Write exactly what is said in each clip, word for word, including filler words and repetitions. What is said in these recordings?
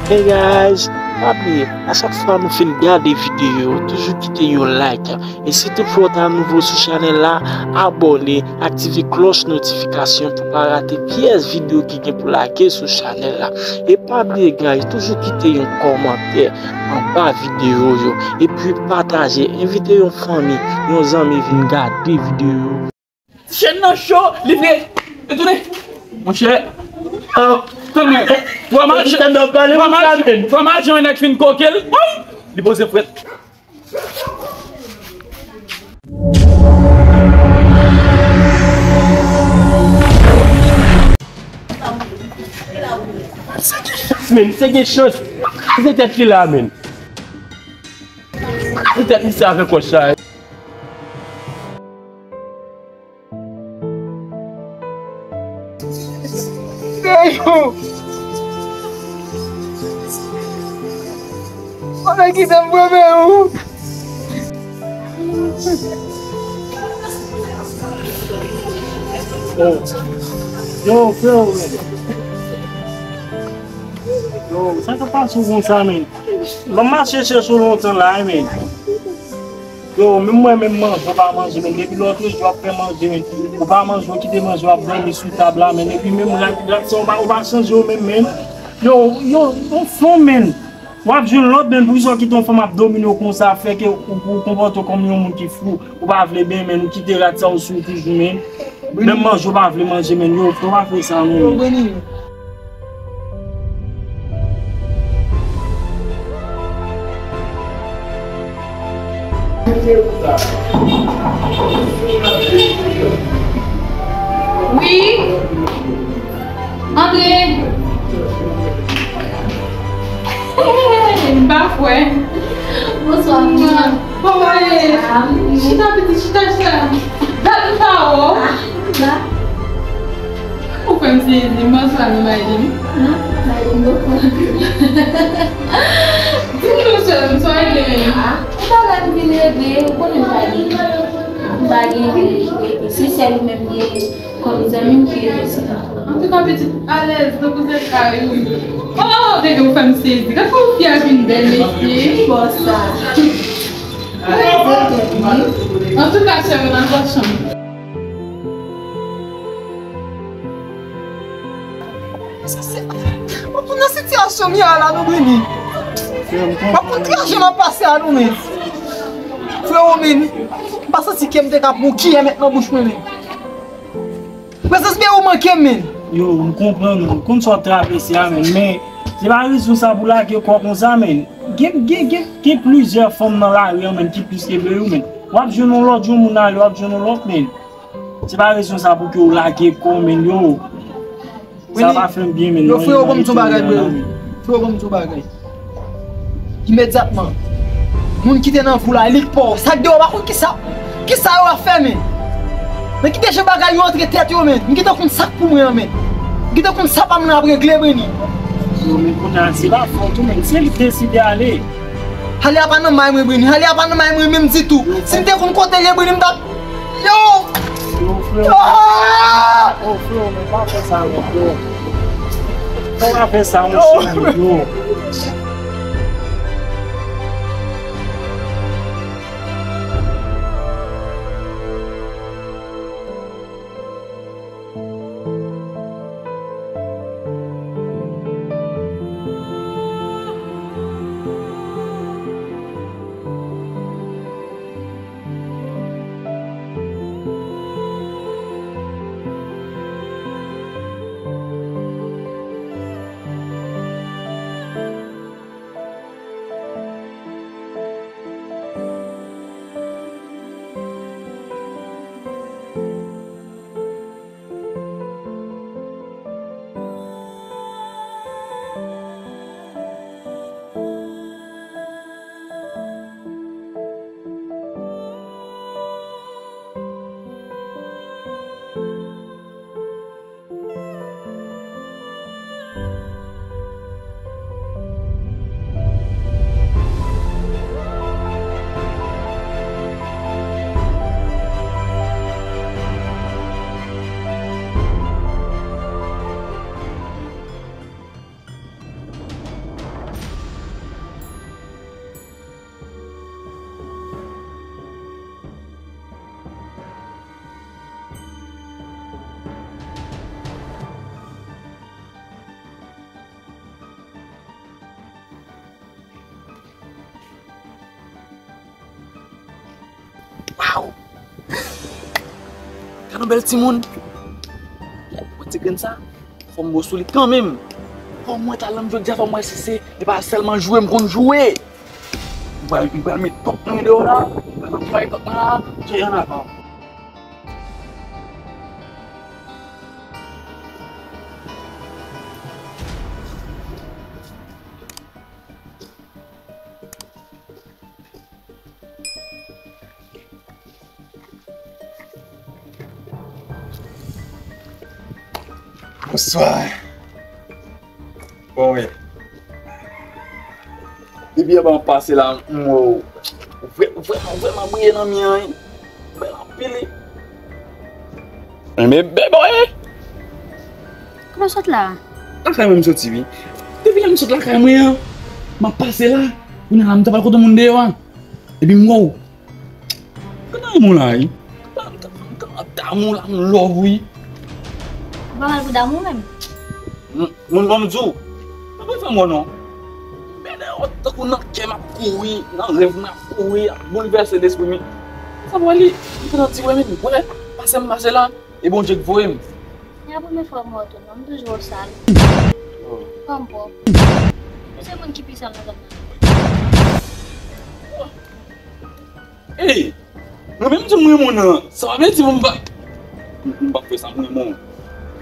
Hey guys, pa bliye, a chak fwa nou fin gade videyo, toujou kite yon like. E si toutfwa w ta nouvo sou chanèl la, abòne, aktive klòch notifikasyon pou pa rate pyès videyo ki gen pou lage sou chanèl la. E pa bliye guys, toujou kite yon kòmantè anba videyo yo. Epi pataje, envite yon fanmi, yon zanmi vin gade videyo yo. Chèn nan cho, li vle retounen. Monchè, euh, tande, fromaj, fromaj, fromaj, yon nèg fin koke l, li poze frèt. Men, se gen chans. Se tèt li la, men. Se tèt li se avèk wòch sa. Deyou! Mwen kite m premye ou. Yo, freo, yo, sa k ap pase w konsa, men? Ban m mache chèche w lontan la, men. Yo, menm mwen, menm manje, w pa manje, men depi lòtrejou w ap fè manje, men. Ou pa manje, w kite manje, w ap dòmi sou tab la, men. Epi menm rad, rad sa, w pa, w pa chanje w menm, men. Yo, yo, yon fon, men. W ap jwenn lòt, men, poukisa w kite yon fanm ap domine w konsa, fè ke ou, ou konpòte w kòm yon moun ki fou, ou pa vle benyen, men, ou kite rad sa w sou w toujou, men. Menm manje w pa vle manje, men, yo, frè, w pa fè sa, non. Yo, Beni. Wi. Antre. M pa kwè. Bonswa, mwen. Kòman w ye? Ah, wi. Chita, pitit, chita, chita. Gad ou pa wè. Ah, la. Ou fè m sezi, bonswa, nou, Maylin. Ah, Maylin, bonswa. Di m non, sè m, sa w regle menm? Ah, yon bagay m vin regle, ou konnen m pa gen, m pa gen, se sèl ou menm gen. Kòm zanmi m ki rete sou mwen. Antouka, pitit, alèz, tankou se kay ou. Oh, bebe, ou fè m sezi. Gad kòman fi a vin bèl, mesye. Ki bò sa? Prezante, wi. Antouka, cheri, nan lòt chanm. Sa se, w ap konn nan sitiyasyon m ye a la, non, Beni. W ap konn traje m ap pase a, non, men. Freo, men, m pa santi ke m te ka pran yon kiyè met nan bouch mwen, men. Prezans Beni manke m, men. Yo, m konprann ou. M konn sa w ap travèse a, men, men se pa rezon sa pou lage kò konsa, men. Gen, gen, gen, gen plizyè fanm nan lari an, men, ki plis ke Beni, men. W ap jwenn yon lòt, yon moun ale, w ap jwenn yon lòt, men. Se pa rezon sa pou ke w lage kò, men, yo. Sa pa fè m byen, men. Yo, freo, ban m di yon bagay, freo. Freo, ban m di yon bagay. Imedyatman, moun ki te nan vi w la, li k pa w. Sa k deyò, pa konn kisa, kisa yo ap fè, men. Men kite jan bagay yo antre tèt yo, men. M gentan konn sa k pou mwen an, men. M gentan konn sa pa m nan ap regle, Beni. Yo, men kounye a, se pa fòt ou, men. Se li k deside ale. Ale a pa nan may mwen, Beni. Ale a pa nan may mwen menm ditou. Si m te konn kote l ye, Beni, m t ap Yo! Yo, frè. Ah! Oh, frè, men pa fè sa, non, frè. Fò pa fè sa, mon cheri, yo. Waw! Gad yon bèl timoun. Wè ti grenn sa, fò m bo sou li kanmenm. Fò m wè talan m jodi a, fò m wè si se, e pa sèlman jwe m konn jwe. M pral, m pral met kòk mwen deyò la, m pral anplwaye kòk mwen la, soyez en avant. Bonswa. Bon, wi. Depi anba m pase la, m wè w vrè-, vrèman, vrèman briye nan mi an, wi. Bèl anpil, wi. Men bèl bòy, wi. Kote w sot la? Lakay mwen m soti, wi. Depi lè m sot lakay mwen an, m ap pase la. Kounye a la, m t ap al kote moun deyò a. Epi m wè w. Gade damou la, wi. Gade damou la, m love, wi. Ou pa mal pou damou menm? M, moun, ban m di w, mwen pa fè mò non. Men deyò tankou nan kè m ap kouri, nan rèv mwen ap kouri, ap boulvèse lespri m. Sa pral li, m fè nan ti wè men, wè, pase m pase la, e Bondye k voye m. Se la premye fwa m wè w tou non, m toujou wè w sal. Oh. Kòm pwòp. Ou se moun ki pi sal nan zòn nan. Ey! Mwen menm di m renmen w nan, sa pa vle di pou m pa, m, m p ap fè sa, m renmen w.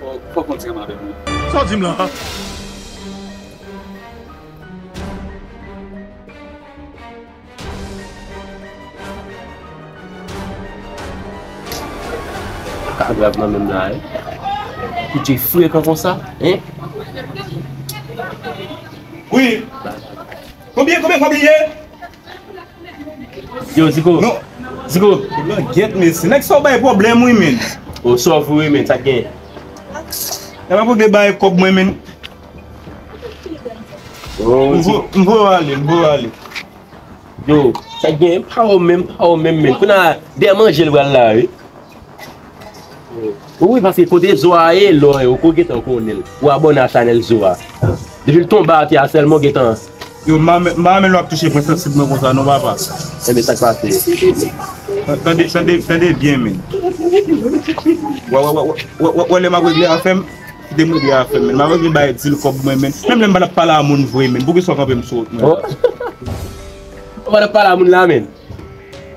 Fò, fò w kontinye avèk mwen. Sa w di m la? Ka grav nan menm la, wi. Koute frekan konsa, en? Wi. Konbyen, konbyen, konbyen? Yo, Ziko. Non. Ziko. Langyèt, mesye. Nèg sa w bay pwoblèm, wi, men. O, sòf, wi, men. Sa k gen? Nèg ap regle bay kòb mwen, men. O, m vo-, m voye w ale, m voye w ale. Yo, sa k gen? Pa w menm, pa w menm, men. Kounye a, dèyè manje l pral la, wi. Wi, paske kote zo a ye, lò, ou ko gentan konnen l. Ou abòne a chanèl zo a. Depi l tonbe atè a sèlman, ou gentan. Yo, m pa renmen lè w ap touche pwen sansib mwen konsa non, papa. Enben, sa k pase? Tande, tande, tande byen, men. Wè, wè, wè, lè m ap regle afè m, kite m regle afè m, men. M ap regle bay di l kòb mwen, men. Menm lè m pa t ap pale a moun vre, men. Poukisa w kanpe m sou wout mwen? Ou pa t ap pale a moun la, men.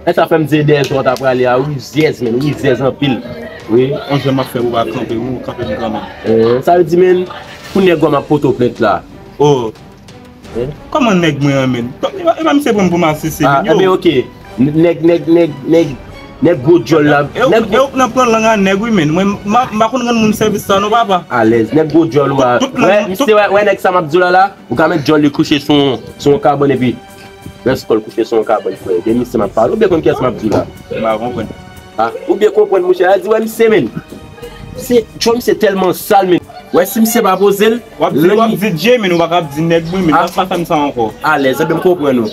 E sa fè m di dèyè sa w ta prale a, rizyèz, men, rizyèz anpil. Wi. On jan m ap fè pou w pa kanpe, wi, ou kanpe m kanmenm. Eh, sa vle di, men, pou nèg w a m ap pote w plent la. Oh. Eh? Kòman nèg mwen an, men? E pa, e pa misye pran m pou masisi, men, yo. Ah, enben, oke. Nèg, nèg, nèg, nèg, nèg gwo djòl la. E ou, nèg e ou k nan pran lang a nèg, wi, men. Mwen, m pa, m pa konn rann moun sèvis sa, non, papa. Alèz, nèg gwo djòl ou a. Tout, tout lang, wè, tout misye, wè, wè, nèg sa m ap di w la, la. Ou ka met djòl li kouche sou, sou yon kabann epi rès kò l kouche sou yon kabann, frè. De misye m ap pale. Ou byen konn kiyès m ap di w la? M pa konprann. Ah, ou byen konprann, monchè. A di, wè, misye, men. Se, djòl misye tèlman sal, men. Wè, si misye pa poze l, w ap di, w ap di Dje, men ou pa ka ap di nèg, wi, men. Ah. W ap pa fè m sa ankò. Alèz, ebyen, m konprann ou.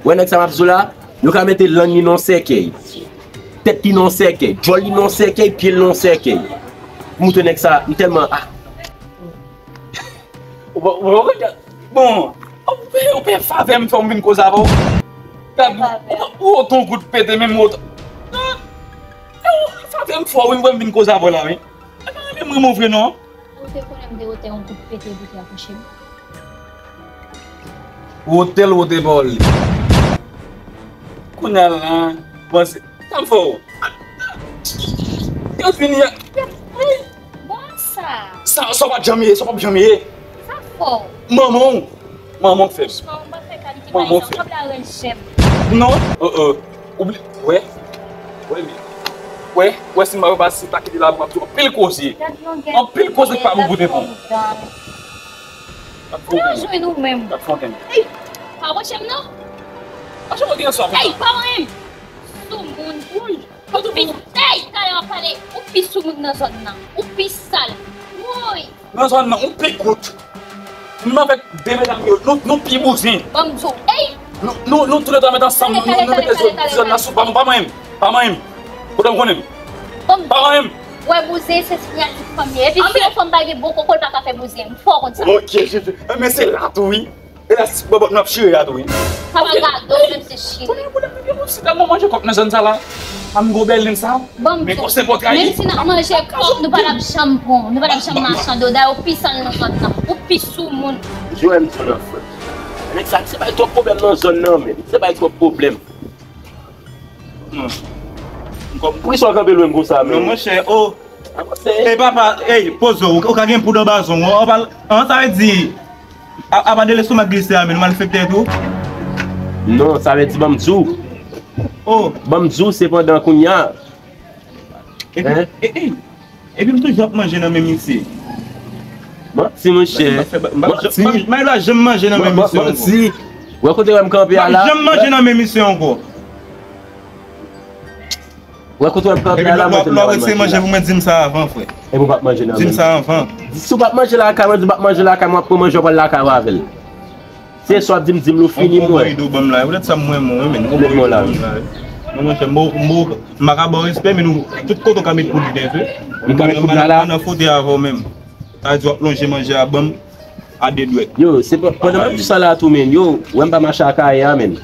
Wè, nèg sa m ap di w la, nou ka mete lang li nan sèkèy. Tèt li nan sèkèy, djòl li nan sèkèy, pye l nan sèkèy. Pou moutre nèg sa, m tèlman, ah. Ou pa, ou pa konn, bon, ou fè, ou fè favè m fè w m vin koze avè w. Gad, ou, ou, ou otan gout pete menm ou otan. Non, ou favè m fè w wi, m vin koze avè w la, wi. E pa renmen m renmen w vre, non. Ou te konnen m te otan yon gout pete pou te akouche m. Wote l, wote pawòl li. Kounye a la, panse, sa m fè w. Yo vini a. Bon sa. Sa, sa w pa t janm ye, sa w p ap janm ye. Sa fè w. Manman w. Manman w k fè m. Franchman, ou pa fè kalite bagay sa, w sanble a rèl jèm. Non, euh, euh, oubli, wè, wè, men, wè, wè, si m pa pase ta kite la, m ap di w anpil koze. Anpil koze k pa bon pou te bon. Ou nan jwenn ou menm. Ey, pa wòch m non. Ey, pa wè m. Soumoun. Ou pi, ey, talè w ap pale. Ou pi soumoun nan zòn nan. Ou pi sal. Woy. Nan zòn nan, ou pi gout. Menm avèk de medam yo, nou, nou pi bouzen. Ban m di w, ey. Nou, nou, nou toulètwa met ansanm, nou, nou, nou mete zòn nan sou, pa, pa manyen m. Pa manyen m. Kote m konnen m. Pa manyen m. Wè, bouzen se siyatik fanm li ye. Epi si yon fanm pa gen bon koko, l pa ka fè bouzen. M fè w konn sa. Ok, Jezi. Men se la tou, wi. E la, si bòbòt nou ap chire a tou, wi. Sa pa gade w, menm se chire. Konnen pou lè m vin, si tèlman manje kòk nan zòn sa la. Pa m gwo bèl nen sa? Bon, men konsèy pòt la menm ye. Si n ap manje kòk, nou pa t ap janm bon. Nou pa t ap janm machann. Dayè, ou pi sal nan zòn nan. Ou pi soumoun. Jwe m di w nan frè. Nèg sa, se bay twòp pwoblèm nan zòn nan, men. Se bay twòp pwoblèm. Non. Poukisa w kanpe lwen m konsa, men? Non, monchè, oh. Avanse. Ey, papa, ey, poze w. Ou ka gen poud anba zong ou. An, sa vle di, a, apa de lestomak glise a, men, ou malfektè tou? Non, sa vle di, ban m di w. Oh. Ban m di w, sepandan, kounye a. Epi, hein? E, e, epi m toujou ap manje nan menm misye. Manti, monchè. Manti. Mwen pa janm manje nan menm misye ankò. Manti. Wè kote wè m kanpe a la. M pa janm manje nan menm misye ankò. Wè kote wè m kanpe a la, mwen te manje. Epi lè w ap retire manje pou mwen, di m sa avan, frè. Epi w p ap manje nan menm misye. Di m sa avan. Si w p ap manje lakay mwen, di w p ap manje lakay mwen, w ap pran manje w pral lakay ou avè l. Se swa di m, di m, nou fini, mwen. Ou konprann do ban m la, poutèt sa m renmen w, men. Ou konprann do ban m la. Non, monchè, m, m, m pa ka ba w respè, men nou, tout kote w ka met poud li, tou. M ka met poud la, la. M pa nan fote avè w menm. Sa vle di w ap lonje manje a ban m a de dwèt. Yo, se pa, pandan m ap di sa la tou, men, yo, wè m pa mache ak Aya, men.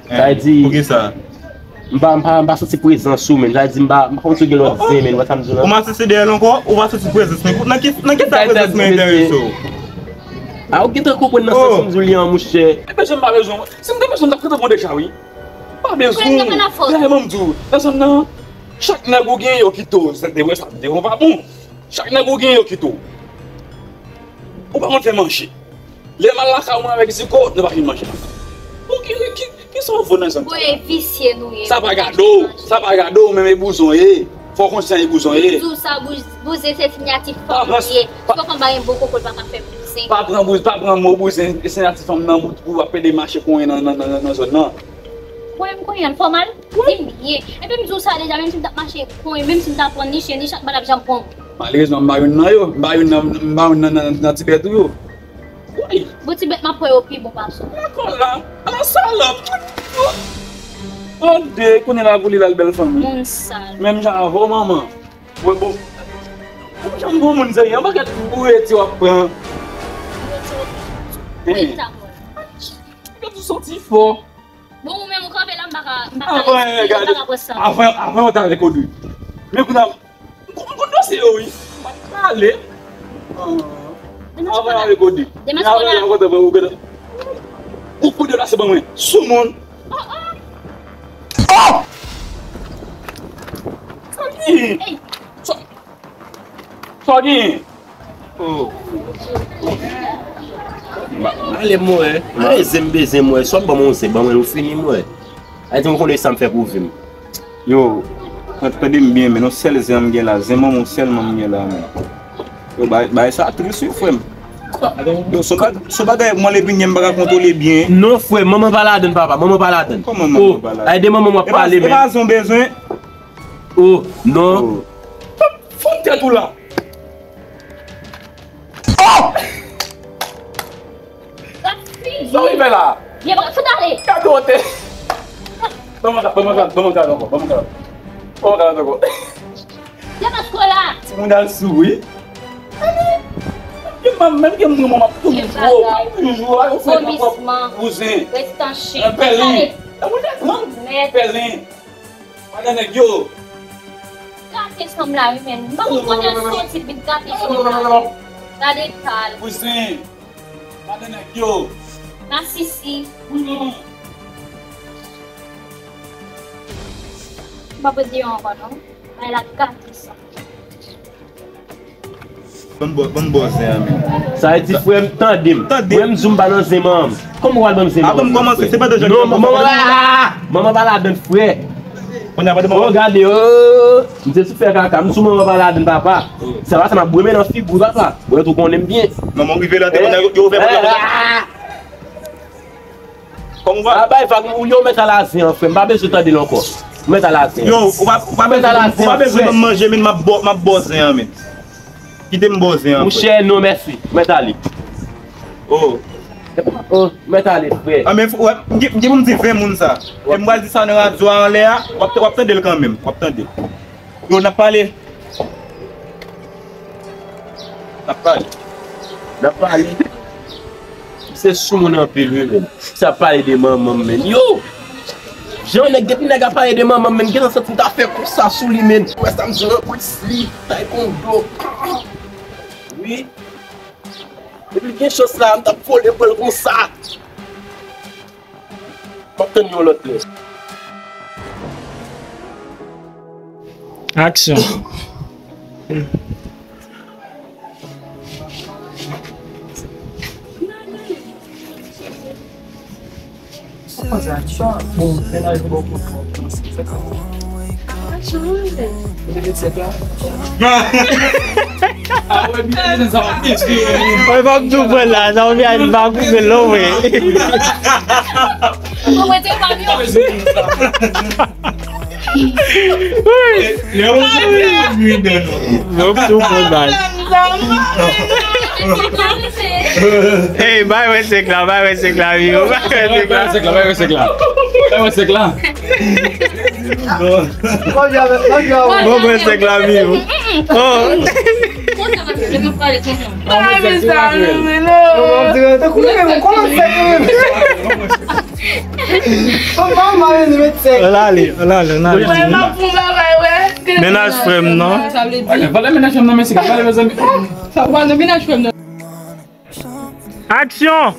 Sa vle di, poukisa? M pa, m pa, m pa santi prezans ou, men. Sa vle di, m pa, m pa konn si w gen lòt zen, men. Wè sa m di w la? Ou mache se dèyè l ankò, ou pa santi prezans mwen. Nan ki, nan ki sa prezans mwen enterese w? A, ou gentan konprann nan sans m di w li an, monchè. E bezwen m pa bezwen. Si m te bezwen, m t ap gentan pran deja, wi. M pa bezwen. Dèyè, ban m di w, nan zòn nan, chak nèg ou gen yo kite w, sa te wè sa te wè pa bon. Chak nèg ou gen yo kite w. Ou pa konn fè manje. Lè m al lakay ou mwen avèk Ziko, nou pa fin manje ansanm. Bon, ki, ki, ki sa w vo nan zòn sa? Bon, e visye nou ye. Sa pa gade w, sa pa gade w, men e bouzon ye. Fò w konn se yon bouzon ye. Di w sa, bouz-, bouzen se sinyati fanm li ye. Si w konn ba yon bon koko, l pa ka fè bouzen. Pa pran bouz-, pa pran mo bouzen, e sinyati fanm nan, pou, pou w ap pede mache konyen nan, nan, nan, nan zòn nan. Konyen m konyen l fò mal? Di m byen. Epi m di w sa deja, menm si m t ap mache konyen, menm si m t ap pran niche, niche ak bat ap janm pran m. Malerezman, m pa youn nan yo. M pa youn nan, m pa youn nan, nan, nan ti bèt ou yo. Woy! Bon, ti bèt m ap pran yo pi bon pase w. Lakòl la. Ala salòp! Tande, kounye la pou li la l bèl fanmi. Moun sal. Menm jan avè w, manman. Wè, bon. Menm jan bon moun se yon pakèt boure ti w ap pran. Boure ti w ap pran. Hein. Gade ou santi fò. Bon, ou menm ou kanpe la, m pa ka, m pa ka respire, m pa ka pran san. Avan, avan yo ta rekode. Men kounye a, m konn, m konn danse yo, wi. M pa t pale. Avan yo rekode. Demen avan yo rekode, ou gade. Ou kou deplase ban mwen. Soumoun. Oh, oh! Oh! Sa ki? Ey! Sa Sa w genyen? Oh. Ba, ale mwen. Ale zen m bezwen mwen. Swa m ban mwen yon zen, ban mwen yon fini mwen. Ay di m konnen sa m fè pou vi m. Yo, tande m byen, men yon sèl zen m gen la. Zen manman w sèlman m gen la, men. Yo, bay, bay sa tris wi, frè m. Yo, se yon bag-, se yon bagay mwen le binye m pa ka kontwole byen. Non, frè, manman pa ladann, papa. Manman pa ladann. Kòman manman pa ladann? Ay de manman m ap pale, men. E pa zen w bezwen? Oh, non. Fòm tèt ou la. Oh! Sa w rive la? Ye, ba, fout ale. Gade wote. Ban mwen gade, ban mwen gade, ban mwen gade ankò, ban mwen gade. Ban mwen gade ankò. Ye, ba, sko la. Timoun al sou, wi. Yo, m, menm ke m, mwen, m ap toujou, m ap toujou, a, yo fè nan kòb bouzen. Restanche. Pèlen. Pèlen. Madan nèg yo. Gate sanm la wi menm. M pa konn kote l soti vin gate sanm la. Gade kal. Bouzen. Madan nèg yo. Masisi. Wi manman. M pa pou di yo ankò non. Bay la gate sanm. Ban m bo-, ban m bo zen an, men. Sa vle di, frè m, tande m. Tande. Frè m, di w m pa nan zen manman m. Kòman w al ban m zen manman m? Avan m kòmanse, se pa de jèn. Non, manman pa la. Manman pa ladann, frè. Kounye a pa de manman. Oh, gade, oh. M se sou fè kaka, m sou manman pa ladann, papa. Sa pa sa m ap bwè men nan figi w, papa. Ou tou konnen m byen. Manman w rive la, te konn yo ouvè pòt la. Kòman w va? A bay vag, ou yo mèt al a zen an, frè m. M pa bezwen tande l ankò. Ou mèt al a zen an. Yo, ou pa, ou pa bezwen, ou pa bezwen ban m manje, men m ap bo, m ap bo zen an, men. Kite m bo zen an, frè. Monchè, non, mèsi. Ou mèt ale. Oh. Oh, ou mèt ale, frè. A, men, m gen, m gen pou m di ven moun sa. E m pral di sa nan radyo a anlè a, w ap, w ap tande l kanmenm. W ap tande. Yo, n ap pale. N ap pale. N ap pale. Se soumoun anpil, wi, men. Sa pale de manman m, men. Yo! Jan nèg, depi nèg ap pale de manman m, menm gentan santi m ta fè konsa sou li, menm. Ou wè sa m di lan, plis li, taekwondo. Wi. Depi l gen chans la, m t ap vole pran l konsa. M ap tann yon lòt lè. Aksyon. Mwen pa m tou pran la, sa w vin al pa koupe l non, wi. Mwen te pa byen. Mwen pa m tou pran la. Hey, bay mwen senk la, bay mwen senk la, wi, yo, bay mwen senk la. Bay mwen senk la, bay mwen senk la. Bay mwen senk la, wi, yo. Oh. Ay, mezanmi, non. Mwen pa m ale, ale, ale. Mennaj frè m nan. Valè mennaj frè m nan, men se ka valè mezanmi. Sa valè mennaj frè m nan. Aksyon!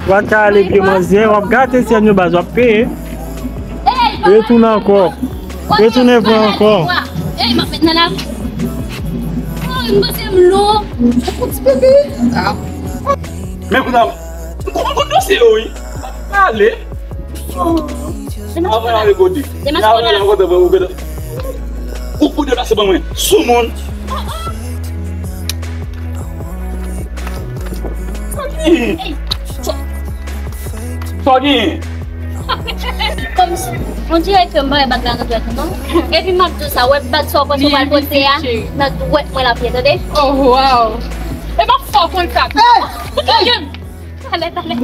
Wat ka ale pye manzè, w ap gate syèl yo baz, w ap peye. Retounen ankò. Retounen pran ankò. Ey, m ap met nan la. Oh, m panse m lou. Ou ti bebe. Men kounye a, m konn konn dosye yo, wi. Pale. Avan ale kote. Avan ale kote, ou kote. Ou pou deplase ban mwen. Soumoun. Sa w genyen? Sa w genyen? Kòmsi, on dirait que m pa wè bag la nan dwèt ou non. Epi m ap di w sa, wè bag sa w panse w pral pote a, nan dwèt mwen l ap ye, tande? Oh, wow. E m ap fè w konn sa. Talè, talè.